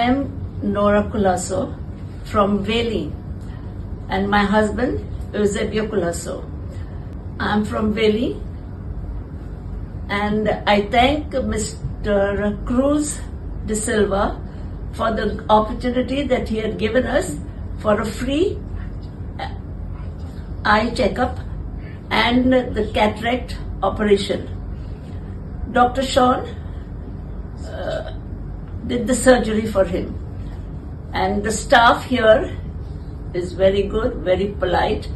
I am Nora Colaco from Veli and my husband Eusebio Colaco. I am from Veli and I thank Mr. Cruz de Silva for the opportunity that he had given us for a free eye checkup and the cataract operation. Dr. Sean did the surgery for him. And the staff here is very good, very polite.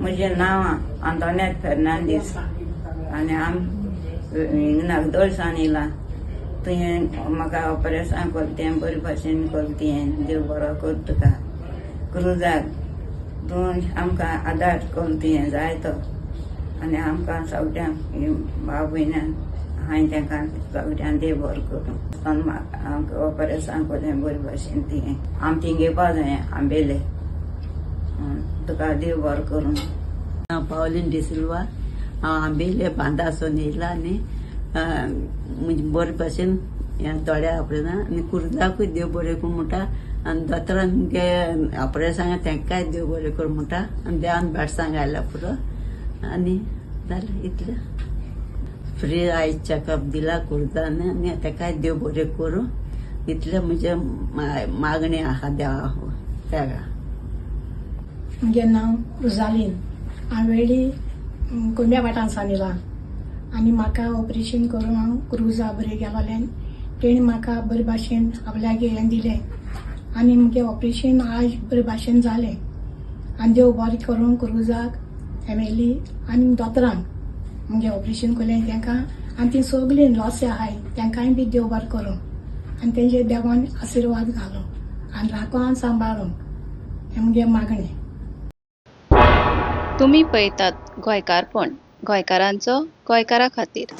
म्हजें नांव आंतोनेत फेर्नांदीस आनी हांव नागदोळसान येयलां. तुवें म्हाका operation केलें तें बरे भाशेन केलें तुवें. देव बरो कर तुका क्रुजाक. तूं आमकां आदार केलो तुवें जायतो आनी आमकां सगळ्यांक भाव भयणांक हांवें तांकां सगळ्यांक देव बरो करूं. आमकां ऑपरेशन केलें बरे भाशेन तुवें. आम थिंग येवपा जाय आंबेले. तुका देव बरो करूं. हांव पावलीन डिसिल्वा. हांव आंबेले बांदासून येयला आनी म्हणजे बरे भाशेन ह्या दोळ्या ऑपरेशन आनी कुर्दाकूय देव बरें करूं म्हणटा आनी दोतोरान मुगे ऑपरेशन तांकांय देव बरें करूं म्हणटा आनी देवान भेटसांग आयल्या पुरो आनी जालें इतलें. फ्री आय चॅकअप दिला कुर्दान आनी ताकाय देव बरें करूं इतलें म्हजें मागणें आहा देवा तेका. म्हजें नांव रुजालीन. हांव वेळी कोंब्या वाठारांसान येयलां आनी म्हाका ऑपरेशन करून हांव क्रुजा बरें गेलोलें. तेणी म्हाका बरे भाशेन आपल्यागे हें दिलें आनी म्हगे ऑपरेशन आज बरे भाशेन जालें आनी देव बरें करूं क्रुजाक, फॅमिली आनी दोतोरांक म्हगे ऑपरेशन केलें तांकां आनी ती सगळीं लॉस आहाय तांकांय बी देव बरें करूं आनी तेंचे देवान आशिर्वाद घालूं आनी राखूं आनी सांबाळूं हें म्हगे मागणें. तुमी पळयतात गोंयकारपण, गोंयकारांचो गोंयकारा खातीर.